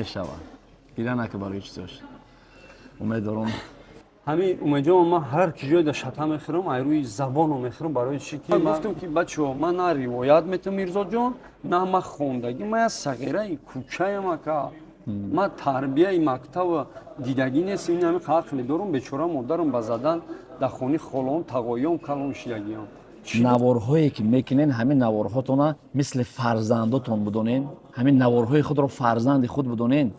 Мешавад, гиря нака барои чизош. Умед дорам. Ҳамин, Умедҷон, ман ҳар ки ҷой да шата мехӯрам, ай рӯи забоно мехӯрам. Барои чӣ ки гуфтам, ки бачаҳо, ман на ривоят метам, Мирзоҷон, на ман хондагӣ, ман як сағираи кӯчаям, ака. Ман тарбияи мактаба дидагӣ нест. Ин ҳами ақле дорам, бечора модарам ба задан дар хони холаом, тағоём калон шидагиам. Наворҳое ки мекунен, ҳамин наворҳотона мисли фарзандотон будонен, ҳамин наворҳои худро фарзанди худ будонен.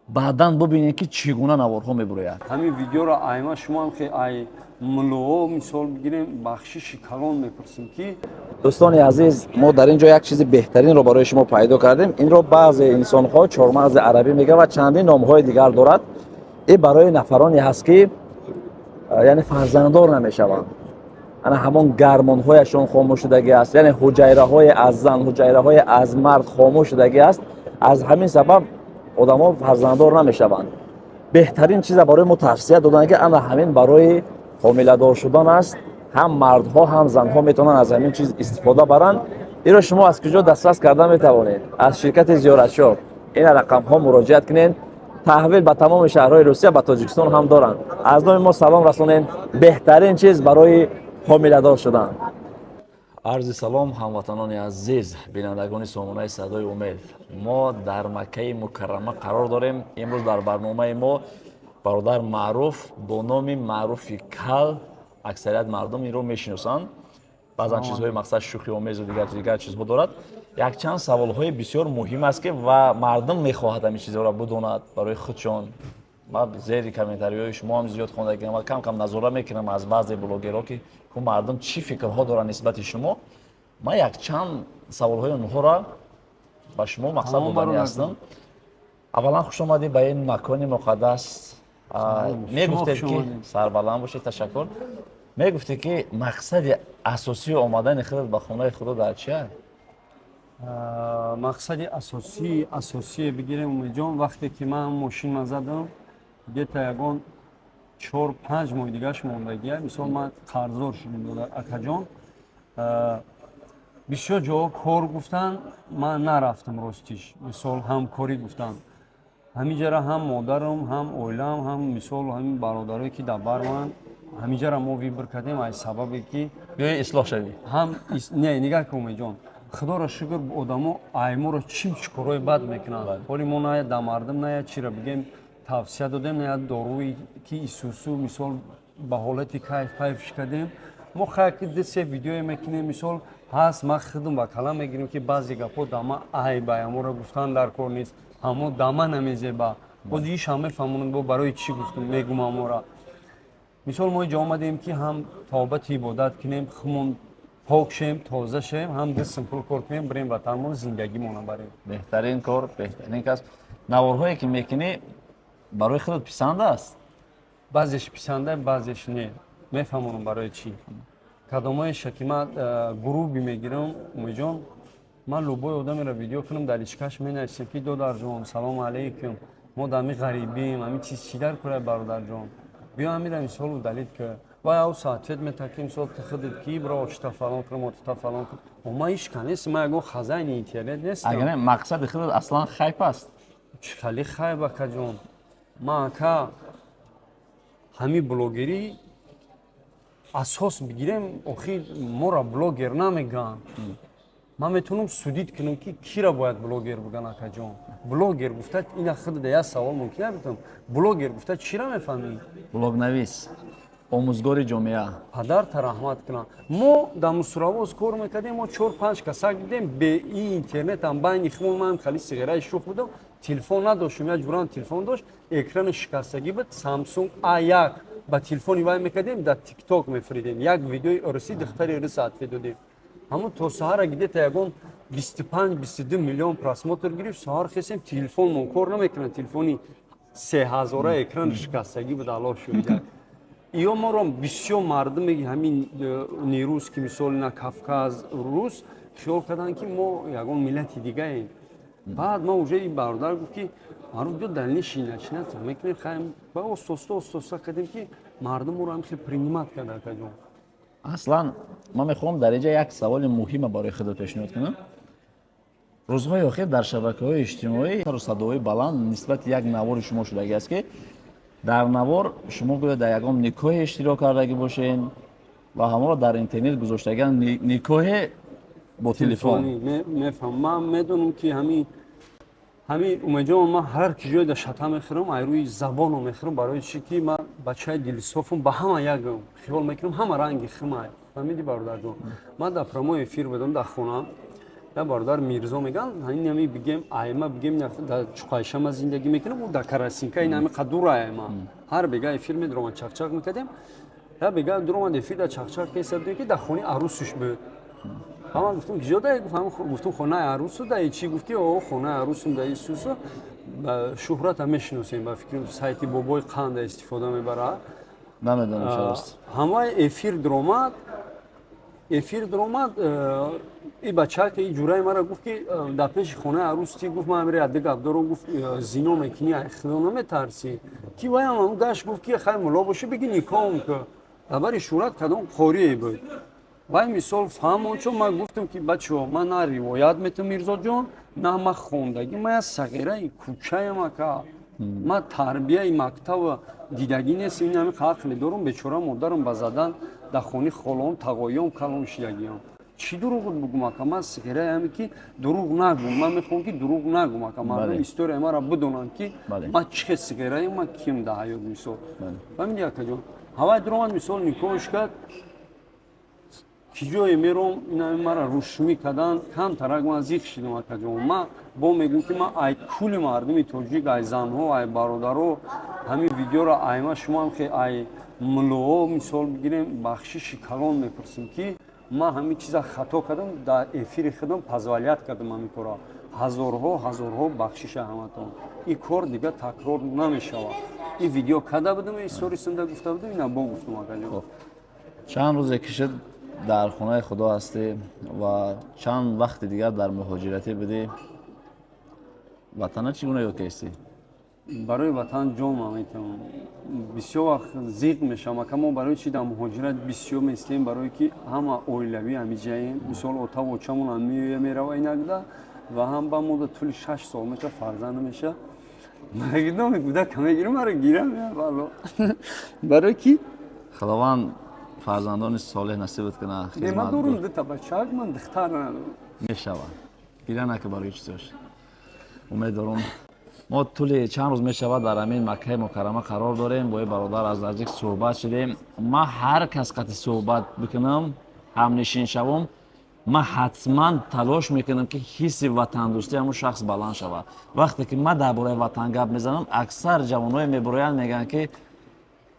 Баъдан бубинед, ки чӣ гуна наворҳо мебурояд. Ҳамин видеоро айма шумоам ки ай муллоҳо мисол бигирем, бахшиши калон мепурсем, ки Дӯстони азиз, мо дар ин ҷо як чизи беҳтаринро барои шумо пайдо кардем. Инро баъзе инсонҳо чормағзи арабӣ мегӯянд ва чандин номҳои дигар дорад. Ин барои нафароне ҳаст, ки яъне фарзанддор намешаванд. Ана ҳамон гормонҳояшон хомӯш шудагӣ аст, яъне ҳуҷайраҳои аз зан, ҳуҷайраҳои аз мард хомӯш шудагӣ аст. Аз ҳамин сабаб одамо фарзанддор намешаванд. Беҳтарин чиза барои мо тавсия доданд, ки ана ҳамин барои ҳомиладор шудан аст. Ҳам мардҳо, ҳам занҳо метавонанд аз ҳамин чиз истифода баранд. Инро шумо аз куҷо дастрас карда метавонед? Аз ширкати Зиёратшоҳ. Ина рақамҳо, муроҷиат кунед. Таҳвил ба тамоми шаҳрҳои Русия, ба Тоҷикистон ҳам доранд. Аз номи мо салом расонем. Беҳтарин чиз барои ҳомиладор шудан. Арзи салом, ҳамватанони азиз, бинандагони сомонаи Садои Умед. Мо дар Маккаи Мукаррама қарор дорем. Имрӯз дар барномаи мо бародар Маъруф бо номи Маъруфи Кал. Аксарият мардум инро мешиносанд. Баъзан чизҳои мақсад шӯхиомезу дигар чизҳо дорад. Якчанд саволҳои бисёр муҳим аст, ки ва мардум мехоҳад ҳамин чизҳоро бидонад барои худшон. Ман зери комментариҳои шумо ҳам зиёд хондагиам ва кам кам назора мекунам аз баъзе блогерҳо, ки ку мардум чӣ фикрҳо доранд нисбати шумо. Ман якчанд саволҳои онҳоро ба шумо мақсад додани ҳастам. Аввалан, хуш омадӣ ба ин макони муқаддас. Мегуфтед, ки сарбаланд бошед, ташаккур. Мегуфтед, ки мақсади асосии омадани худат ба хонаи Худо дар чи аст? Мақсади асосие бигирем, Умедҷон, вақте ки ман мошинма задам, где-то ягон 4-5 моҳи дигаш мондагия, мисол, ман қарздор шудем, акаҷон. Бисёр ҷоҳо кор гуфтан, ман нарафтам, ростиш. Мисол, ҳамкорӣ гуфтан. Ҳамиҷара ҳам модарам, ҳам оилаам, ҳам, мисол, ҳамин бародарое, ки дар бар ман, ҳамиҷара мо выбор кардем, аз сабабе ки Биёи ислоҳ шавӣ. Ҳам не, нигаҳ кун, Умедҷон, Худоро шукр, одамо айморо чим чӣ корҳои бад мекунанд. Ҳоли мо на да мардум, на я чиро бигем, тавсия додем, на я доруи ки исусу, мисол, ба ҳолати кайф пайф кардем. Мо хай ки ду се видеое мекунем, мисол, ҳаст. Ман худам ба калам мегирем, ки баъзе гапҳо дама айба, аморо гуфтан дар кор нест, ҳамо дама намезеба. Боз ишам мефаҳмонам, бо барои чӣ гуфтам, мегум амора. Мисол, мо инҷо омадем, ки ҳам тавбати ибодат кунем, хумон пок шем, тоза шем, ҳам дастм пул кор кунем, бирем ватанмон, зиндагимона барем. Беҳтарин кор, беҳтарин касб. Наворҳое ки мекунӣ, барои худат писанд аст? Баъзеш писанда, баъзеш не. Мефаҳмонам барои чӣ. Кадомоеша ки ман грубый мегирам, Умедҷон, ман любой одамеро видео кунам, дар личкаш менависем, ки додарҷон, салому алейкум, мо дар ҳами ғарибим, ҳамин чиз чӣ дар кора, бародарҷон, биё ҳамира, мисол, удалить ка. Вай ау ответ мета, ки, мисол, ту худат ки бро, очта фалон кунам, отта фалон кунам. Ман ҳеч нест, ман ягон хазайни интернет нестам. Агар мақсади худат аслан хайп аст? Чӣ хали хайп, акаҷон? Ман, ака, ҳамин блогерӣ асос бигирем, охир моро блогер намегӯянд. Ман метавонам судить кунам, ки кира бояд блогер буган. Акаҷон, блогер гуфта, ина худда як савол мумкин набитам: блогер гуфта чира мефаҳмӣ? Блогнавис, омӯзгори ҷомеа. Падарта раҳмат кунам. Мо дар мусоравоз кор мекардем, мо чор панҷ касак будем, бе и интернетам байни химон. Ман хали сиғираи шух будам, телефон надоштем, як ҷурам телефон дошт, экрани шикастагӣ буд, Самсунг А1. Ба телефони вай мекардем, дар Тикток мефиридем як видеои урусӣ, духтари урус ответ додем. Ҳамон то саҳара где-то ягон 25-22 миллион просмотр гирифт. Саҳар хесем, телефонмон кор намекунад, телефони сеҳазора, экрани шикастагӣ буд, Аллоҳ шоҳид. Иё моро бисёр мардуме ҳамин нерӯз, ки, мисол, на Кавказ, рус хиёл карданд, ки мо ягон миллати дигаем. Баъд ман уже ин бародар гуфт, ки Маъруф, биё, дальнейший начинать мекунем. Хаем ба остоста остоста кардем, ки мардум моро ҳам хел принимать кард, акаҷон. Аслан ман мехоҳам дар инҷа як саволи муҳима барои худат пешниҳод кунам. Рӯзҳои охир дар шабакаҳои иҷтимоӣ сару садоҳои баланд нисбати як навори шумо шудагӣ аст, ки дар навор шумо гӯё дар ягон никоҳе иштирок кардагӣ бошед ва ҳамонро дар интернет гузоштагиан, никоҳе бо телефон. Мефаҳмам, ман медонам, ки ҳами Умедҷон, ман ҳар ки ҷое да шата мехӯрам, ай рӯи забоно мехӯрам. Барои чӣ ки ман бачаи дилсофам, ба ҳама як хиёл мекунам, ҳама ранги хима. Фаҳмиди, бародарҷон? Ман дар прямой эфир будам дар хона. Я бародар Мирзо меган, ҳамин ҳами бигем, айма бигем, дар Чуқайша ма зиндагӣ мекунам, ӯ дар Карасинка, ин ҳами қадура айма. Ҳар бега эфир медуромад, чақчақ мекардем. Я бега дуромад эфир, дар чақчақ кеса будем, ки дар хонаи арӯсуш буд. Ман гуфтам: «Киҷо да?» Гуфтам: «Хонаи арӯсу да чӣ?» Гуфт, ки о, хонаи арӯсум да исусу. Шӯҳрата мешиносем, ба фикри сайти Бобои Қанда истифода мебарад. Намедонам, чарост. Ҳамаи эфир дуромад, и бачака, и ҷураи мара гуфт, ки дар пеши хонаи арӯс ти гуфт: «Ман амри адда гап дорам», гуфт, «зино мекунӣ, ай Худо наметарсӣ?» Ки ваям ҳам гашт, гуфт, ки хай, мулло бошӣ, биги никоҳам ку. Дар бари шӯҳрат кадом қорие буд вай, мисол, фаҳмон. Чун ман гуфтам, ки бачаҳо, ман на ривоят метам, Мирзоҷон, на ман хондагӣ, ман як сағираи кӯчаям, ака, ман тарбияи мактаба дидагӣ нестам, ин ҳами ақле дорум. Бечора модарам ба задан дар хони холоам, тағоём калон шидагиам. Чӣ дурӯғ бугум, ака? Ман сағираи ҳаме, ки дурӯғ нагум. Ман мехоҳам, ки дурӯғ нагум, ака, мардум историяи маро бидонанд, ки ман чӣ хел сағираем, ман ким дар ҳаёт, мисол. Фаҳмиди, акаҷон? Ҳавай дуромад, мисол, никоҳш кард. Ки ҷое мером, инами мара рӯшмӣ кардан, камтарак ман зиқ шидам, акаҷон. Ман бо мегӯм, ки ман ай кули мардуми тоҷик, ай занҳо, ай бародаро, ҳамин видеоро айма шумоам, ки ай муллоҳо, мисол бигирем, бахшиши калон мепурсем, ки ман ҳамин чиза хато кардам, дар эфири худам позволять кардам ҳамин корро. Ҳазорҳо, ҳазорҳо бахшиша ҳаматон. Ин кор дигар такрор намешавад. Ин видео карда будам, историсунда гуфта будам, ина бо гуфтам, акаҷон. Чанд рӯзе ки шуд дар хонаи Худо ҳастӣ ва чанд вақти дигар дар муҳоҷиратӣ будӣ. Ватана чӣ гуна ёд кардӣ? Барои ватан ҷонам метавонам. Бисёр вақт зиқ мешавам, ака. Мо барои чи дар муҳоҷират бисёр местем? Барое ки ҳама оилавӣ ҳамиҷаем, мисол, отаву очамон ҳам меоя, мерава инагда ва ҳам ба мо да тӯли 6 сол меша, фарзанд меша. Мегидом, кӯдака мегирам, маро гирам вало, барое ки Худованд фарзандони солеҳ насибат кунад. Не, ман дорум дута бачаак, ман духтар надорам. Мешавад, гиря нака барои чизош. Умед дорум. Мо тӯли чанд рӯз мешавад дар ҳамин Маккаи Мукаррама қарор дорем, бо ин бародар аз наздик суҳбат шудем. Ман ҳар кас қати суҳбат бикунам, ҳамнишин шавам, ман ҳатман талош мекунам, ки ҳисси ватандӯстӣ ҳамун шахс баланд шавад. Вақте ки ман дар бораи ватан гап мезанам, аксар ҷавонҳое мебуроянд, мегӯянд, ки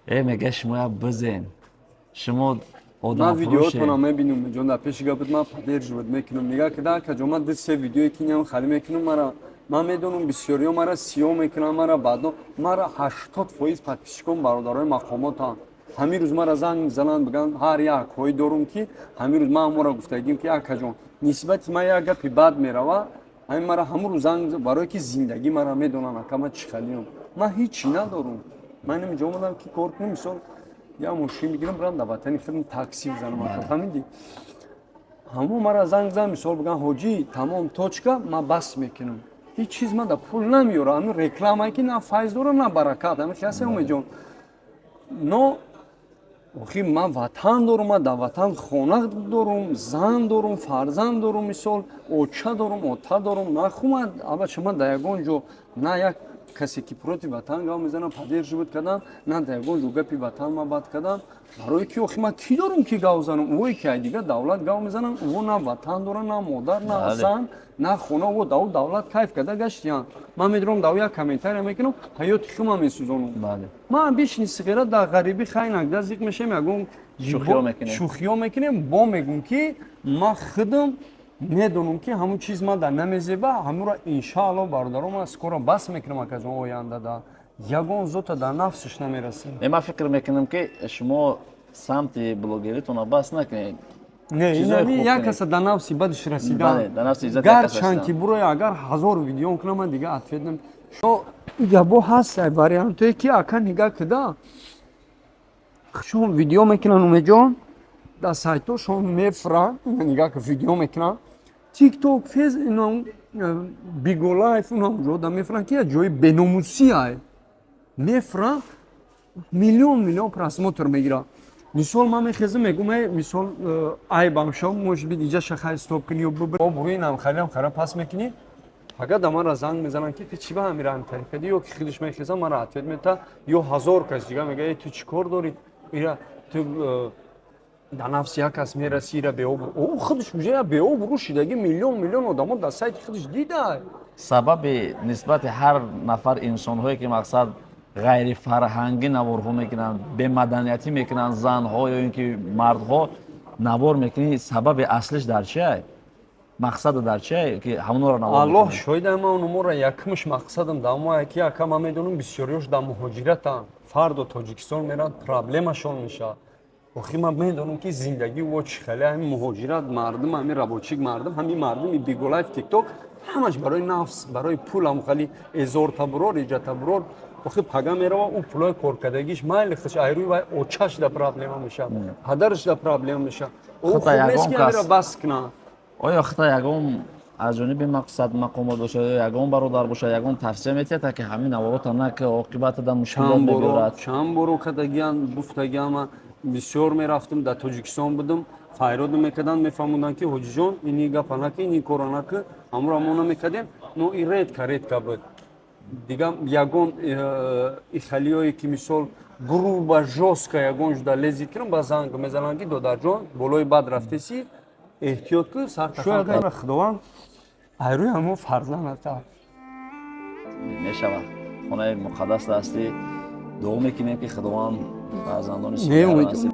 мега, шумо як бизен, шумо Ман видеотонам мебинам, ҷон, дар пеши гапат ман поддерживать мекунам. Нигаҳ кида, акаҷон, ман ду се видеое ки инам хали мекунам, мара ман медонам, бисёриҳо мара сиёҳ мекунанд, мара баъдо мара 80% подписчикон бародарои мақомотанд. Ҳамин рӯз мара занг мезананд, бигӯянд, ҳар як ҳои дорум, ки ҳамин рӯз ман ҳамонро гуфтагим, ки акаҷон, нисбати ман як гапи бад мерава, ҳамин мара ҳамон рӯз занг, барое ки зиндагӣ мара медонанд, ака, ман чӣ халиам. Ман ҳичи надорум, ман инҷо омадам, ки кор кунам, мисол, я мошин бигирам, бирам дар ватани худам такси бизанам, ака, фаҳмидӣ? Ҳамон мара занг зан, мисол, бигӯян: «Ҳоҷӣ, тамом, точка, ман бас мекунам». Ҳеҷ чиз ман дар пул намеёрам, ҳамин рекламае, ки на файз дорам, на баракат. Ҳамин хиасе, Умедҷон. Но охи ман ватан дорум, ман дар ватан хона дорум, зан дорум, фарзанд дорум, мисол, оча дорум, ота дорум. Нахумад абача, ман дар ягон ҷо на як касе ки против ватан гап мезанам, поддерживать кардам, на дар ягон ҷо гапи ватан ман бад кардам. Барое ки охи ман кӣ дорум, ки гап занам? Ӯе ки ай дигар давлат гап мезанам, ӯ на ватан дора, на модар, на зан, на хона. Ӯ дар давлат кайф карда гаштиян. Ман медурам, дар як комментария мекунам, ҳаёти худам месӯзонам. Ман бишни сиғира дар ғарибӣ, хайнакда зиқ мешавем, ягон шӯхиё мекунем, бо мегӯм, ки ман худам медонам, ки ҳамун чиз ман дар намезеба. Ҳамуро, иншаалло, бародаро, ман скоро бас мекунам, аказон, оянда да ягон зота дар нафсаш намерасем. Ман фикр мекунам, ки шумо самти блогеритонро бас накунед. Не, як каса дар нафси бадиш расидан, гарчанд ки буроя, агар ҳазор видео кунам, ман дига ответ нам. Ҷабо ҳаст вариантое, ки, ака, нигаҳ кида, шон видео мекунанд, Умедҷон, дар сайтҳо шон мефуранд. Нигаҳ ки видео мекунанд, Тикток, фез. Биголайф, унам ҷо да мефуранд, ки як ҷои беномусӣ ай мефуранд, миллион миллион просмотр мегирад. Мисол, ман мехезам, мегум: «Эй, мисол, айбам шо, может быть, иҷа шахай стоп кунӣ ё бубр обрӯи намхалиам хара пас мекунӣ». Фақат да манра занг мезананд, ки ту чӣ ба ҳамира ҳами тариқа ди, ё ки худаш мехезам, мара ответ мета, ё ҳазор кас дига мега: «Эй, ту чӣ кор дорӣ ира? Ту дар нафси як кас мерасӣ, ира беобрӯ». О, худаш уже я беобрӯ шидаги, миллион миллион одамо дар сайти худаш дида. Сабаби нисбати ҳар нафар инсонҳое, ки мақсад ғайрифарҳангӣ наворҳо мекунанд, бемаданиятӣ мекунанд, занҳо ё ин ки мардҳо навор мекунӣ, сабаби аслиш дар чиай? Мақсада дар чиай, ки ҳамонро навор Аллоҳ мекунӣ? шоҳида, ман онуморо якумш мақсадам дамое, ки ака, ман медонам, бисёриёш дар муҳоҷиратанд, фардо Тоҷикистон меранд, проблемашон мешавад. Охи ман медонам, ки зиндагӣ во чӣ хеле ҳамин муҳоҷират, мардум, ҳамин рабочий мардум, ҳамин мардуми Биголайф, Тикток, ҳамаш барои нафс, барои пул, ҳам хали эзор таброр, иҷа таброр. Охи пага мерава, ӯ пулои коркардагиш майли хуш айрӯи вай очаш да проблема мешавад, падараш да проблема мешавад. Ӯ Хута хуб нест, ягон ки кас ҳамира бас кунад. Оё хита ягон аз ҷониби мақсад мақомот бошад ё ягон бародар бошад, ягон тавсия метиҳад, ки ҳамин наворота нака, оқибата да мушкилот Чанд боро мебиёрад? Чанд боро кардагиан, гуфтагиан. Ман бисёр мерафтам, дар Тоҷикистон будам, файроду мекарданд, мефаҳмуданд, ки ҳоҷиҷон, ини гапа нака, ини кора нака. Ҳамуро мо намекардем, но и редко, редко буд. Дига ягон ихалиёе, ки мисол грубо, жёстко ягон жуда лезить кунам, ба занг мезананд, ки додарҷон, болои бад рафтеси, эҳтиёт кун, сар шояд мара Худованд айрӯи ҳамо фарзанд ата. Мешавад, хонаи муқаддас ҳастӣ, дуо мекунем, ки Худованд фарзандони Не, солеҳро умед. насиб.